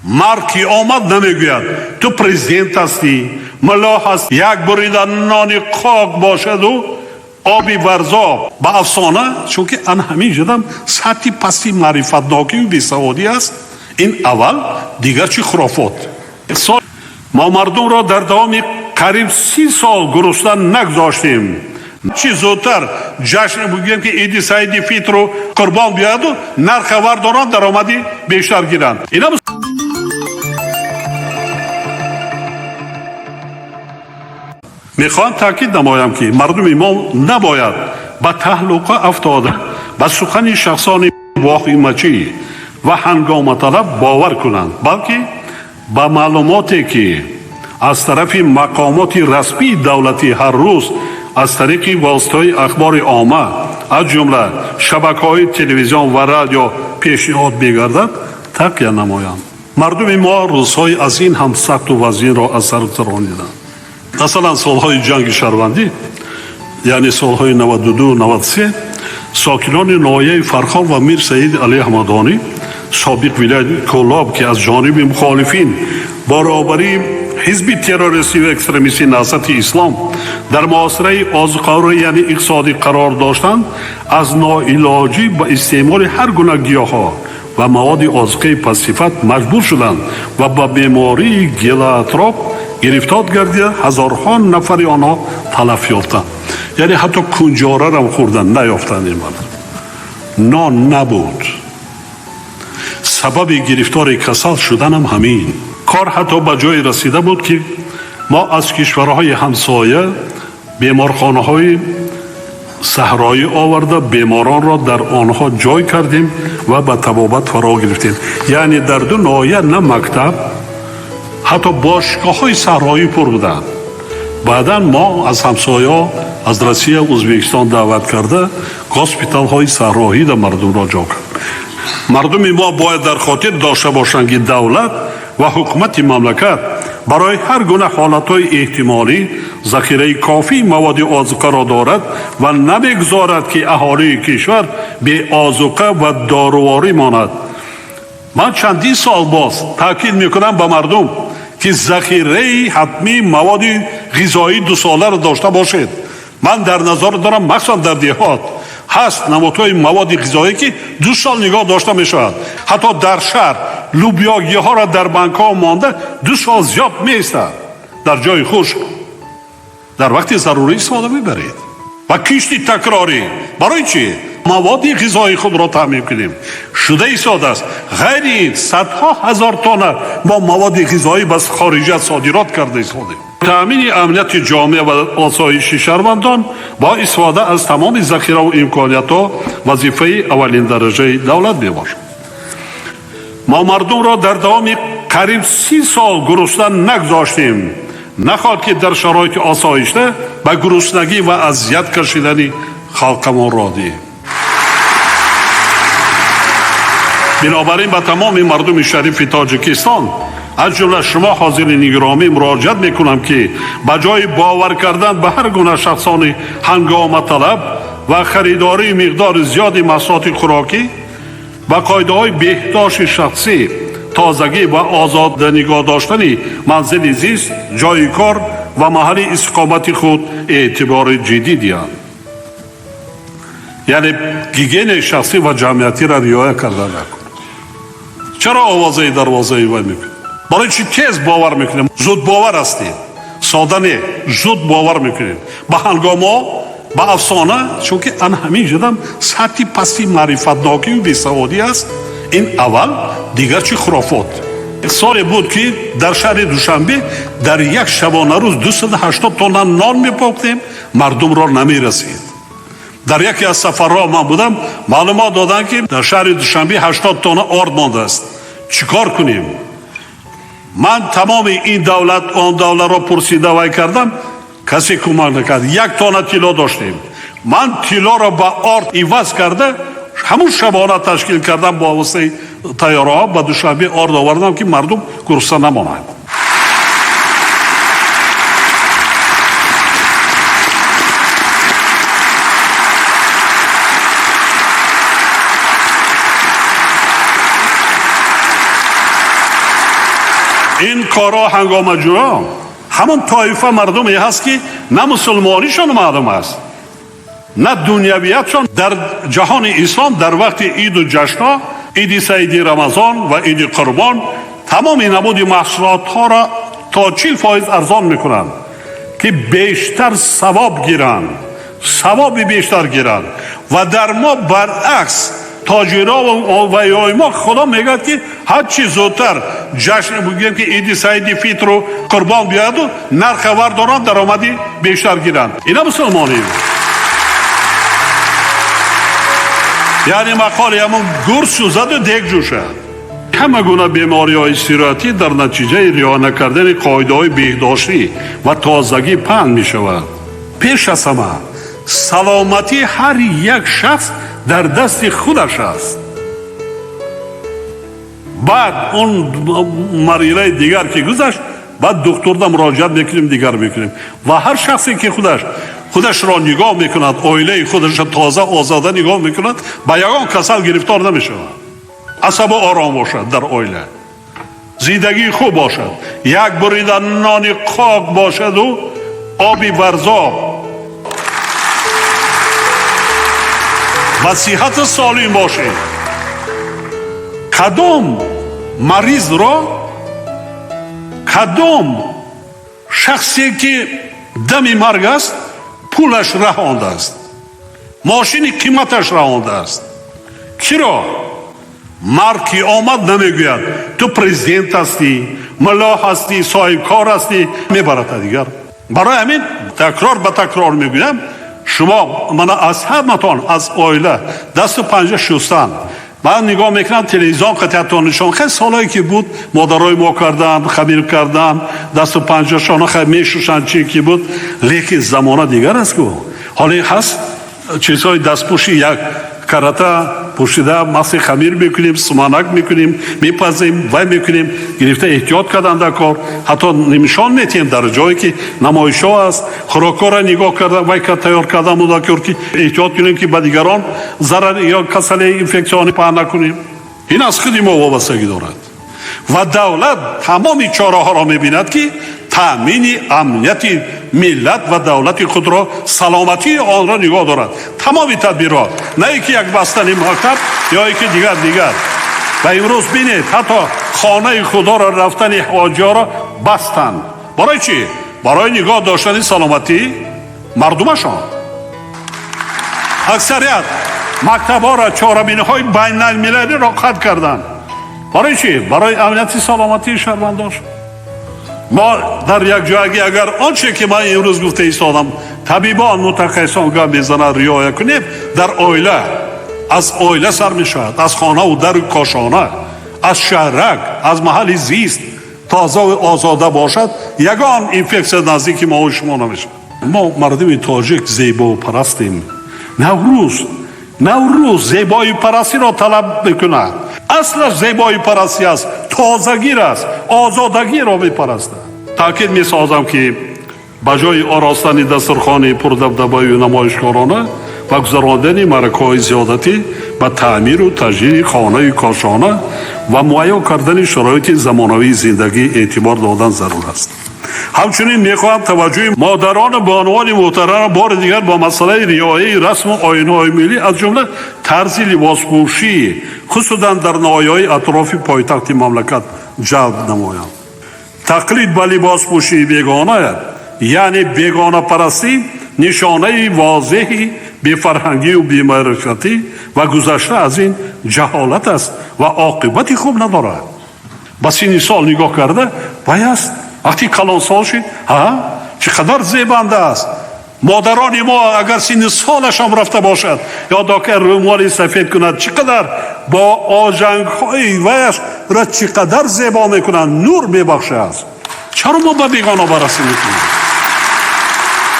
Марг ки омад намегӯяд ту президент ҳастӣ, мулло ҳаст. Як бурида нони қоқ бошаду оби Варзоб ба афсона, чунки ан ҳамин ҷудам сатҳи пасти маърифатнокию бесаводӣ аст. Ин аввал, дигар чи хурофот. Мо мардумро дар давоми қариб 30 сол гурусна нагузоштем. Чи зудтар ҷашн бигӯем, ки иди саиди фитру қурбон биёяду нарха вардоранд, даромади бештар гиранд. Ина мехоҳам таъкид намоям, ки мардуми мо набояд ба таҳлуқа афтода ба сухани шахсони воҳимачӣ ва ҳангоматалаб бовар кунанд, балки ба маълумоте, ки аз тарафи мақомоти расмии давлатӣ ҳар рӯз аз тариқи воситаҳои ахбори омма, аз ҷумла шабакаҳои телевизион ва радио пешниҳод мегардад, такя намоянд. Мардуми мо рӯзҳои аз ин ҳам сахту вазнинро аз сар гузарониданд. Масалан, солҳои ҷанги шаҳрвандӣ, яъне солҳои 92, 93, сокинони ноҳияи Фархор ва Мир Саид Али Ҳамадонӣ, собиқ вилояти Кӯлоб, ки аз ҷониби мухолифин бо роҳбарии ҳизби террористию экстремистӣ Наҳзати Ислом дар муҳосираи озуқаворӣ, яъне иқтисодӣ қарор доштанд, аз ноилоҷӣ ба истеъмоли ҳар гуна гиёҳҳо ва маводи озуқаи пастсифат маҷбур шуданд ва ба бемории гелатроп гирифтор гардида, ҳазорҳо нафари онҳо талаф ёфтанд. Яъне ҳатто кунҷорарам хӯрдан наёфтанд. Ин мардум нон набуд. Сабаби гирифтори касал шуданам ҳамин. Кор ҳатто ба ҷое расида буд, ки мо аз кишварҳои ҳамсоя беморхонаҳои саҳроӣ оварда, беморонро дар онҳо ҷой кардем ва ба табобат фаро гирифтем. Яъне дар ду ноҳия на мактаб, ҳатто бошгоҳҳои саҳроӣ пур буданд. Баъдан мо аз ҳамсояҳо, аз Россия, Ӯзбекистон даъват карда, госпиталҳои саҳроида мардумро ҷо кард. Мардуми мо бояд дар хотир дошта бошанд, ки давлат ва ҳукумати мамлакат барои ҳар гуна ҳолатҳои эҳтимолӣ захираи кофии маводи озуқаро дорад ва намегузорад, ки аҳолии кишвар беозуқа ва доруворӣ монад. Ман чандин сол боз таъкид мекунам ба мардум, ки захираи ҳатмии маводи ғизоии дусоларо дошта бошед. Ман дар назар дорам, махсусан дар деҳот ҳаст намудҳои маводи ғизоӣ, ки 2 сол нигоҳ дошта мешавад. Ҳатто дар шаҳр лӯбиёгиҳоро дар банкҳо монда 2 сол зиёд меистад дар ҷои хушк. Дар вақти зарурӣ истифода мебаред. Ва кишти такрорӣ барои чӣ? Маводи ғизои худро таъмин кунем. Шуда истодааст. Ғайри ин садҳо ҳазор тонна мо маводи ғизоӣ ба хориҷа содирот карда истодем. Таъмини амнияти ҷомеа ва осоиши шаҳрвандон бо истифода аз тамоми захираву имкониятҳо вазифаи аввалиндараҷаи давлат мебошад. Мо мардумро дар давоми қариб 30 сол гурусна нагузоштем. Нахоҳад, ки дар шароити осоишта ба гуруснагӣ ва азият кашидани халқамон роҳ диҳем. Бинобар ин ба тамоми мардуми шарифи Тоҷикистон, аз ҷумла шумо ҳозирини гиромӣ, муроҷиат мекунам, ки ба ҷои бовар кардан ба ҳар гуна шахсони ҳангоматалаб ва харидории миқдори зиёди маҳсулоти хӯрокӣ, ба қоидаҳои беҳдошти шахсӣ, тозагӣ ва озода нигоҳ доштани манзили зист, ҷои кор ва маҳалли истиқомати худ эътибори ҷиддӣ диҳанд. Яъне гигиенаи шахсӣ ва ҷамъиятиро риоя карда накун. Чаро овозаи дарвозаи вай мекунем? Барои чӣ тез бовар мекунем? Зудбовар ҳастем. Сода не, зуд бовар мекунем. Ба ҳангомҳо, ба афсона, чунки ан ҳамин ҷудам сатҳи пасти маърифатнокию бесаводӣ аст. Ин аввал, дигар чи хурофот. Соле буд, ки дар шаҳри Душанбе дар як шабонарӯз 280 тонна нон мепохтем, мардумро намерасид. Дар яке аз сафарҳо ман будам, маълумот доданд, ки дар шаҳри Душанбе 80 тонна орд мондааст. Чӣ кор кунем? Ман тамоми ин давлат, он давлатро пурсида вай кардам, касе кӯмак накард. 1 тонна тилло доштем. Ман тиллоро ба орд иваз карда, ҳамун шабона ташкил кардам, бо воситаи тайёраҳо ба Душанбе орд овардам, ки мардум гурусна намонанд. Ин корҳо ҳангомаҷӯён ҳамон тоифа мардуме ҳаст, ки на мусулмонишон маълум аст, на дунявиятшон. Дар ҷаҳони ислом дар вақти иду ҷашнҳо, иди саиди Рамазон ва иди Қурбон, тамоми намуди маҳсулотҳоро то 40% арзон мекунанд, ки бештар савоб гиранд, савоби бештар гиранд. Ва дар мо баръакс, тоҷиро ва ёи мо Худо мегӯяд, ки ҳарчи зудтар ҷашн бигӯем, ки иди саиди фитру қурбон биёяду нарха вардоранд, даромади бештар гиранд. Ина мусулмонӣ, яъне мақоли ҳамон гурз сӯзаду дег ҷӯшад. Ҳама гуна бемориҳои сироятӣ дар натиҷаи риоя накардани қоидаҳои беҳдоштӣ ва тозагӣ паҳн мешавад. Пеш аз ҳама, саломатии ҳар як шахс дар дасти худаш аст. Баъд он марҳилаи дигар ки гузашт, баъд духтурда муроҷиат мекунем, дигар мекунем. Ва ҳар шахсе ки худашро нигоҳ мекунад, оилаи худашро тоза озода нигоҳ мекунад, ба ягон касал гирифтор намешавад. Асабу ором бошад, дар оила зиндагии хуб бошад, як бурида нони қоқ бошаду оби варзоб ва сиҳату солим бошед. Кадом маризро, кадом шахсе ки дами марг аст, пулаш раҳондааст, мошини қиматаш раҳондааст? Киро марг ки омад, намегӯяд: ту президент ҳастӣ, мулло ҳастӣ, соҳибкор ҳастӣ, мебарад дигар. Барои ҳамин такрор ба такрор мегӯям: шумо мана аз ҳаматон, аз оила дасту панҷа шустан. Ман нигоҳ мекунам, телевизион қатъиятон нишон. Хеле солҳое ки буд, модарои мо карданд, хамир карданд, дасту панҷашона мешушанд, чи ки буд. Лекин замона дигар аст ку. Ҳоле ҳаст чизҳои дастпӯши, як карата пӯшида маси хамир мекунем, суманак мекунем, мепазем, вай мекунем, гирифта эҳтиёт кардан дар кор. Ҳатто нишон метиҳем дар ҷое ки намоишҳо аст, хӯрокҳоро нигоҳ карда, вай тайёр кардан мудакор, ки эҳтиёт кунем, ки ба дигарон зарар ё касалии инфексионӣ паҳн накунем. Ин аз худи мо вобастагӣ дорад. Ва давлат тамоми чораҳоро мебинад, ки таъмини амнияти миллат ва давлати худро, саломатии онро нигоҳ дорад. Тамоми тадбирҳо, на ин ки як бастани мактаб ё ин ки дигар дигар. Ва имрӯз бинед, ҳатто хонаи худоро рафтани ҳоҷиҳоро бастанд. Барои чӣ? Барои нигоҳ доштани саломатии мардумашон. Аксарият мактабҳоро, чорабиниҳои байналмилалиро қатъ карданд. Барои чӣ? Барои амнияти саломатии шаҳрвандон. Мо дар якҷоягӣ, агар он че ки ман имрӯз гуфта истодам, табибон, мутахассисон гап мезанад, риоя кунем, дар оила, аз оила сар мешавад, аз хонаву дару кошона, аз шаҳрак, аз маҳалли зист тозаву озода бошад, ягон инфексия наздики мову шумо намешавад. Мо мардуми тоҷик зебопарастем. Наврӯз зебоипарастиро талаб мекунад. Аслаш зебоипарастӣ аст, тозагир аст, озодагиро мепарастад. Таъкид месозам, ки ба ҷои оростани дастурхони пурдабдабаю намоишкорона ва гузарондани маъракаҳои зиёдатӣ, ба таъмиру таҷдиди хонаи кошона ва муайян кардани шароити замонавии зиндагӣ эътибор додан зарур аст. Ҳамчунин мехоҳам таваҷҷӯҳи модарону бонувони муҳтарамро бори дигар ба масъалаи риояи расму оинҳои миллӣ, аз ҷумла тарзи либоспӯшӣ, хусусан дар ноҳияҳои атрофи пойтахти мамлакат ҷалб намоям. Тақлид ба либоспӯшии бегона, яъне бегонапарастӣ, нишонаи возеҳи бефарҳангию бемаърифатӣ ва гузашта аз ин ҷаҳолат аст ва оқибати хуб надорад. Ба синни сол нигоҳ карда вай аст, вақти калонсол шид, ҳа, чӣ қадар зебанда аст. Модарони мо агар синни солашон рафта бошад ё дока рӯмоли сафед кунад, чӣ қадар бо оҷангҳои ваяш ра чӣ қадар зебо мекунанд, нур мебахшад. Чаро мо ба бегона баррасӣ мекунем?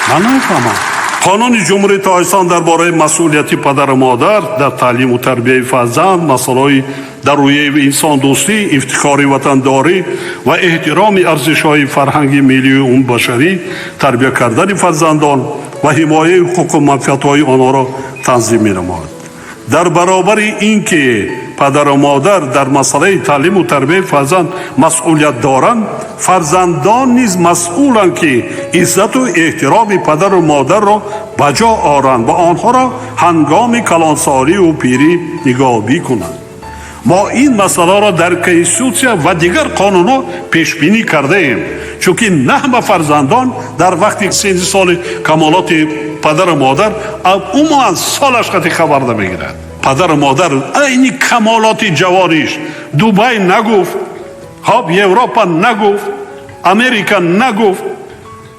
Ман намефаҳмам. Қонуни Ҷумҳурии Тоҷикистон дар бораи масъулияти падару модар дар таълиму тарбияи фарзанд, масъалаҳои дар рӯяи инсондӯстӣ, ифтихори ватандорӣ ва эҳтироми арзишҳои фарҳанги миллию умумбашарӣ тарбия кардани фарзандон ва ҳимояи ҳуқуқу манфиатҳои онҳоро танзим менамояд. Дар баробари ин ки падару модар дар масъалаи таълиму тарбияи фарзанд масъулият доранд, фарзандон низ масъуланд, ки иззату эҳтироми падару модарро ба ҷо оранд ва онҳоро ҳангоми калонсолию пирӣ нигоҳбӣ кунанд. Мо ин масъаларо дар конститутсия ва дигар қонунҳо пешбинӣ кардаем, чунки на ҳама фарзандон дар вақти синни соли камолоти падару модар умуман солаш қати хабар намегирад. Падару модар айни камолоти ҷавониш Дубай нагуфт, хоб Европа нагуфт, Америка нагуфт,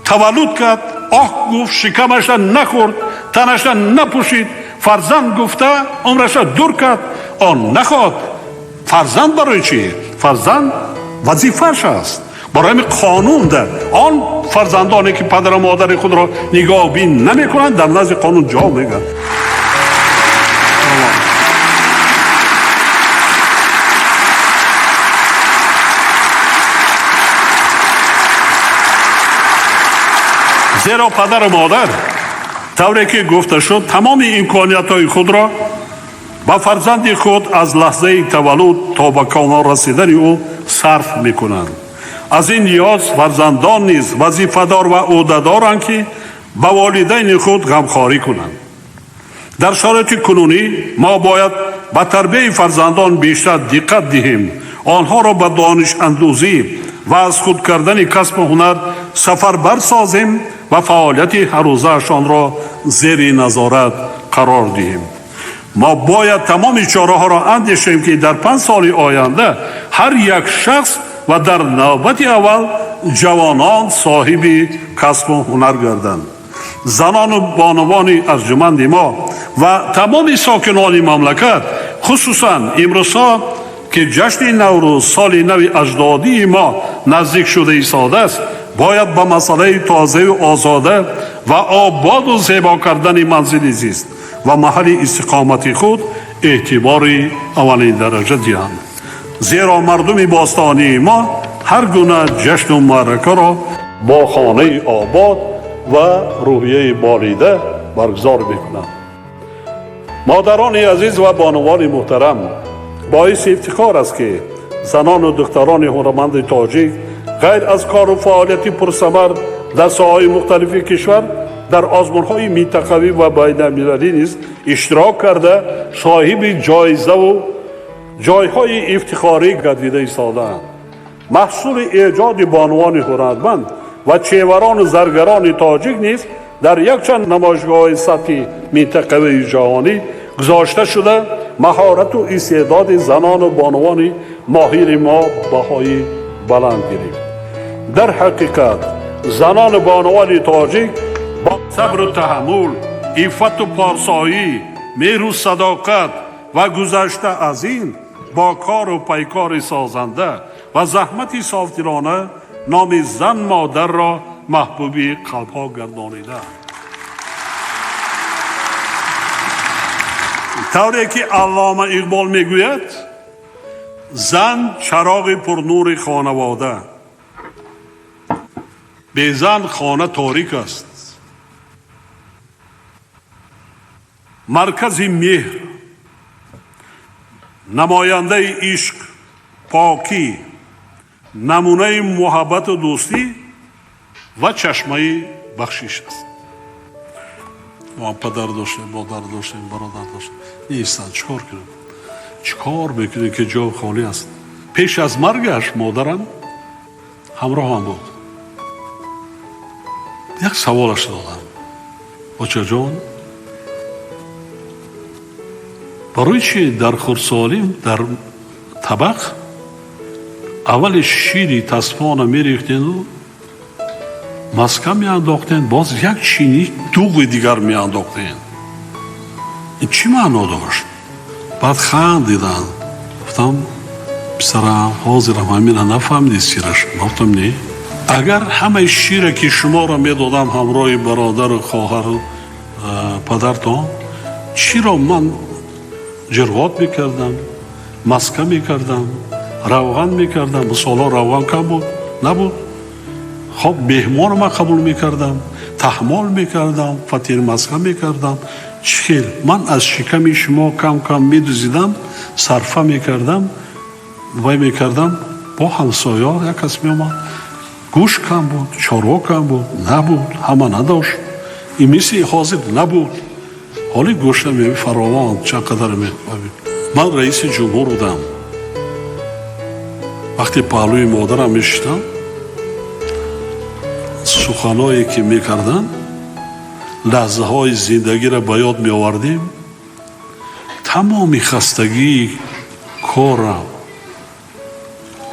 таваллуд кард, оҳ гуфт, шикамаша нахӯрд, танаша напӯшид, фарзанд гуфта умраша дур кард. Он нахоҳад фарзанд барои чӣ? Фарзанд вазифааш аст. Барои ҳамин қонун дар он фарзандоне ки падару модари худро нигоҳбин намекунанд, дар назди қонун ҷавоб мегӯянд. Зеро падару модар, тавре ки гуфта шуд, тамоми имкониятҳои худро ба фарзанди худ аз лаҳзаи таваллуд то ба камол расидани ӯ сарф мекунанд. Аз ин лиҳоз фарзандон низ вазифадор ва ӯҳдадоранд, ки ба волидайни худ ғамхорӣ кунанд. Дар шароити кунунӣ мо бояд ба тарбияи фарзандон бештар диққат диҳем, онҳоро ба донишандӯзӣ ва аз худ кардани касбу ҳунар сафарбар созем ва фаъолияти ҳаррӯзаашонро зери назорат қарор диҳем. Мо бояд тамоми чораҳоро андешем, ки дар 5 соли оянда ҳар як шахс ва дар навбати аввал ҷавонон соҳиби касбу ҳунар гарданд. Занону бонувони арҷуманди мо ва тамоми сокинони мамлакат, хусусан имрӯзҳо ки ҷашни Наврӯз, соли нави аҷдодии мо наздик шуда истодааст, бояд ба масъалаи тозаю озода ва ободу зебо кардани манзили зист ва маҳалли истиқомати худ эътибори аввалиндараҷа диҳанд. Зеро мардуми бостонии мо ҳар гуна ҷашну маъракаро бо хонаи обод ва рӯҳияи болида баргузор мекунанд. Модарони азиз ва бонувони муҳтарам, боиси ифтихор аст, ки занону духтарони ҳунарманди тоҷик ғайр аз кору фаъолияти пурсамар дар соҳаҳои мухталифи кишвар, дар озмунҳои минтақавӣ ва байналмилалӣ низ иштирок карда, соҳиби ҷоизаву ҷойҳои ифтихорӣ гардида истодаанд. Маҳсули эҷоди бонувони ҳунарманд ва чеварону заргарони тоҷик низ дар якчанд намоишгоҳҳои сатҳи минтақавии ҷаҳонӣ гузошта шуда, маҳорату истеъдоди занону бонувони моҳири мо баҳои баланд гирифт. Дар ҳақиқат, занону бонувони тоҷик бо сабру таҳаммул, иффату порсоӣ, меҳру садоқат ва гузашта аз ин бо кору пайкори созанда ва заҳмати софдилона номи зан модарро маҳбуби қалбҳо гардонидаанд. Тавре ки Аллома Иқбол мегӯяд, зан чароғи пурнури хонавода, безан хона торик аст. Маркази меҳр, намояндаи ишқ, покӣ, намунаи муҳаббату дӯстӣ ва чашмаи бахшиш аст. Мо падар доштем, модар доштем, бародар доштем, нестанд, чӣ кор кунем? Чӣ кор мекунем, ки ҷо холӣ аст? Пеш аз маргаш модарам ҳамроҳам буд. Як саволаш додам: очаҷон, барои чӣ дар хурдсолим дар табақ аввали шири тасмона мерехтену маска меандохтен, боз як чини дуғи дигар меандохтен? Ин чӣ маъно дошт? Баъд хандиданд. Гуфтам: писарам, ҳозирам ҳамина нафаҳмидӣ сираш? Гуфтам: не. Агар ҳамаи шире ки шуморо медодам ҳамроҳи бародару хоҳару падартон, чиро ман ҷирғот мекардам, маска мекардам, равған мекардам? Мисолҳо равған кам буд, набуд. Хоб, меҳмонро ман қабул мекардам, таҳмол мекардам, фатирмаска мекардам. Чӣ хел ман аз шиками шумо кам кам медузидам, Сарфа мекардам, вай мекардам, бо ҳамсоя як кас меомад. Гӯшт кам буд, чорво кам буд, набуд, ҳама надошт. Ин мисли ҳозир набуд. Ҳоли гӯшта фаровон чанд қадар. Ман раиси ҷумҳур будам. Вақте паҳлӯи модарам мешиштам, суханое ки мекардам, лаҳзаҳои зиндагиро ба ёд меовардем. Тамоми хастагии корам,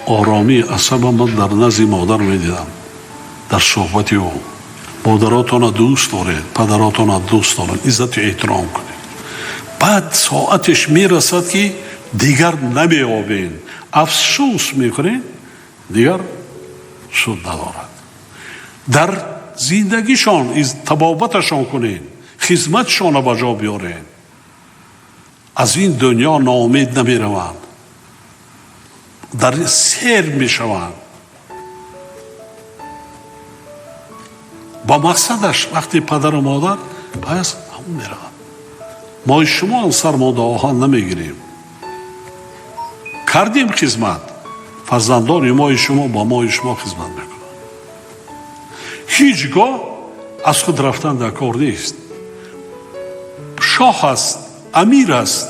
оромии асабам ман дар назди модар медидам, дар суҳбати ӯ. Модаротона дӯст доред, падаротона дӯст доред, иззату эҳтиром кунед. Баъд соатеш мерасад, ки дигар намеёбед, афсӯс мекунед, дигар суд надорад. Дар зиндагишон табобаташон кунед, хизматшонро ба ҷо биёред. Аз ин дунё ноумед намераванд, дар сер мешаванд. Ба мақсадаш вақте падару модар пас ҳамон мераванд. Мои шумо сармода оҳан намегирем. Кардем хизмат, фарзандони мои шумо ба мои шумо хизмат мекунанд. Ҳеҷ гоҳ аз худ рафтан дар кор нест. Шоҳ аст, амир аст,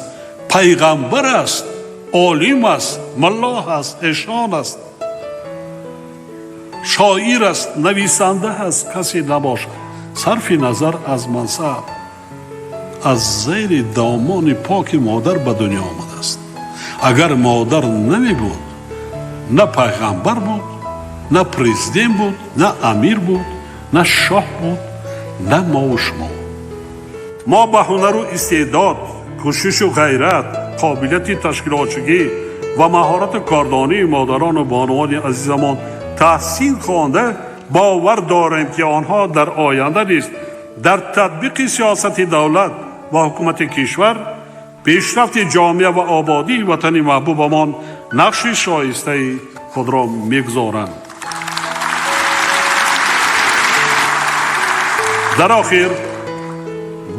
пайғамбар аст, олим аст, маллоҳ аст, эшон аст, шоир аст, нависанда аст, касе набошад. Сарфи назар аз мансаб, аз зери домони поки модар ба дунё омадааст. Агар модар намебуд, на пайғамбар буд, на президент буд, на амир буд, на шоҳ буд, на мову шумо. Мо ба ҳунару истеъдод, кӯшишу ғайрат, қобилияти ташкилотчигӣ ва маҳорату кордонии модарону бонувони азизамон таҳсин хонда, бовар дорем, ки онҳо дар оянда низ дар татбиқи сиёсати давлат ва ҳукумати кишвар, пешрафти ҷомеа ва ободии ватани маҳбубамон нақши шоистаи худро мегузоранд. Дар охир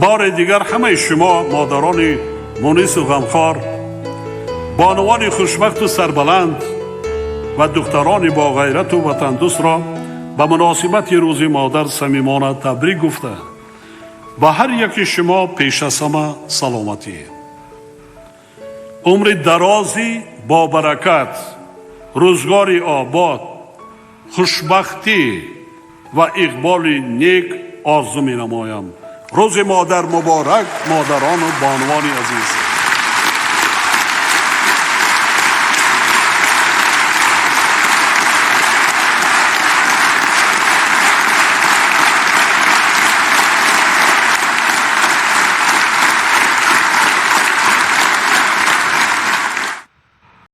бори дигар ҳамаи шумо модарони мунису ғамхор, бонувони хушбахту сарбаланд ва духтарони боғайрату ватандӯстро ба муносибати Рӯзи модар самимона табрик гуфта, ба ҳар яки шумо пеш аз ҳама саломатӣ, умри дарози бобаракат, рӯзгори обод, хушбахтӣ ва иқболи нек орзу менамоям. Рӯзи модар муборак, модарону бонувони азиз.